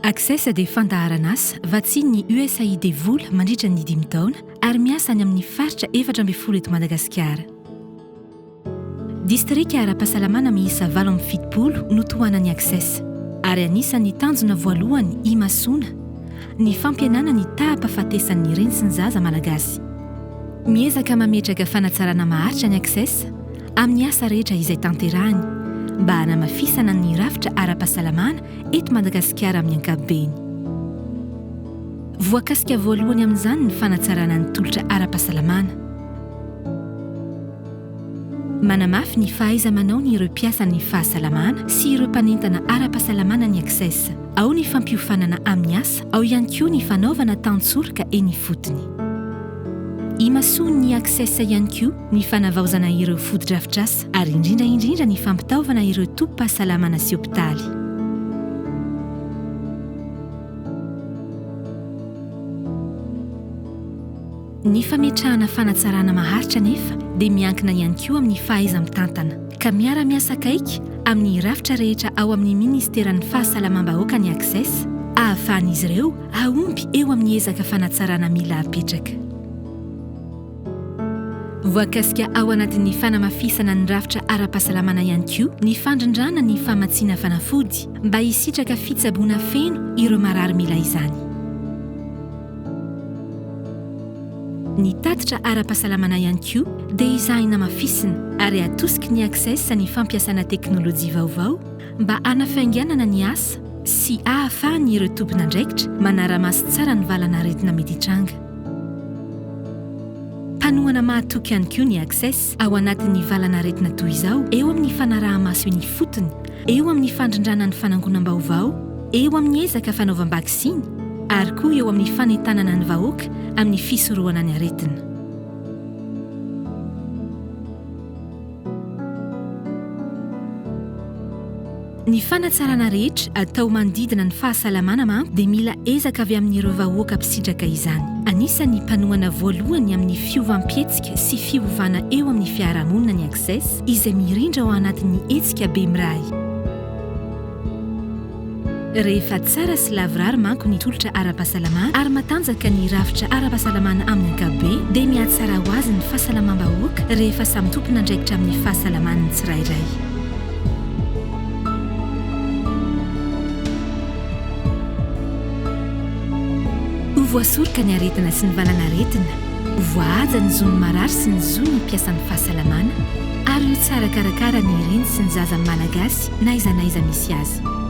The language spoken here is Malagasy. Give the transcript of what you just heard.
Access dia fandaharan'asa vatsian'ny USAID vola mandritra ny dimy taona ary miasa any amin'ny faritra 14 eto Madagasikara. Distrika ara-pahasalamana miisa 78 no tohanan'ny Access ary anisan'ny tanjona voalohany imasoana ny fampihenana ny taham-pahafatesan'ny reny sy ny zaza malagasy. Miezaka mametraka fanatsarana maharitra ny Access amin'ny asa rehetra izay tanterahiny mba hanamafisana ny rafitra ara-pahasalamana eto Madagasikara amin'ny ankapobeny. Voakasika voalohany amin'izany ny fanatsarana ny tolotra ara-pahasalamana. Manamafy ny fahaiza-manaony ireo mpiasan'ny fahasalamana sy ireo mpanentana ara-pahasalamana ny Access. Ao ny fampiofanana amin'ny asa, ao ihany koa ny fanaovana tantsoroka eny ifotony. Imasoan'ny Access ihany koa ny fanavaozana ireo fotodrafitrasa ary indrindra indrindra ny fampitaovana ireo tobim-pahasalamana sy hopitaly. Ny fametrahana fanatsarana maharitra anefa dia miankina ihany koa amin'ny fahaiza-mitantana, ka miara-miasa akaiky amin'ny rafitra rehetra ao amin'ny Minisiteran'ny Fahasalamam-bahoaka ny Access, ahafahan'izy ireo hahomby eo amin'ny ezaka fanatsarana mila apetraka. Voakasika ao anatin'ny fanamafisana ny rafitra ara-pahasalamana ihany koa ny fandrindrana ny famatsiana fanafody mba hisitraka fitsaboana feno ireo marary mila izany. Ny tatitra ara-pahasalamana ihany koa dia ezahina hamafisina ary atosiky ny Access ny fampiasana teknolojia vaovao mba hanafainganana ny asa sy ahafahan'ireo tompon'andraikitra manara-maso tsara ny valan'aretina mety hitranga. Mpanohana mahatoky ihany koa ny Access ao anatin'ny valan'aretina toy izao eo amin'ny fanaraha-maso eny ifotony, eo amin'ny fandrindrana ny fanangonam-baovao, eo amin'ny ezaka fanaovam-baksiny ary koa eo amin'ny fanentanana ny vahoaka amin'ny fisorohana ny aretina. Ny fanatsarana rehetra atao manodidina ny fahasalamana manko dia mila ezaka avy amin'ireo vahoaka mpisitraka izany. Anisan'ny mpanohana voalohany amin'ny fiovam-pihetsika sy fiovana eo amin'ny fiarahamonina ny Access izay mirindra ao anatin'ny hetsika Bemiray. Rehefa tsara sy lavorary manko ny tolotra ara-pahasalamana ary matanjaka ny rafitra ara-pahasalamana amin'ny ankapobeny dia mihatsara ho azy ny fahasalamam-bahoaka rehefa samy tompon'andraikitra amin'ny fahasalamany ny tsirairay. Ho voasoroka ny aretina sy ny valan'aretina, ho voahaja ny zon'ny marary sy ny zon'ny mpiasan'ny fahasalamana ary ho tsara karakara ny reny sy ny zaza malagasy na aiza na aiza misy azy.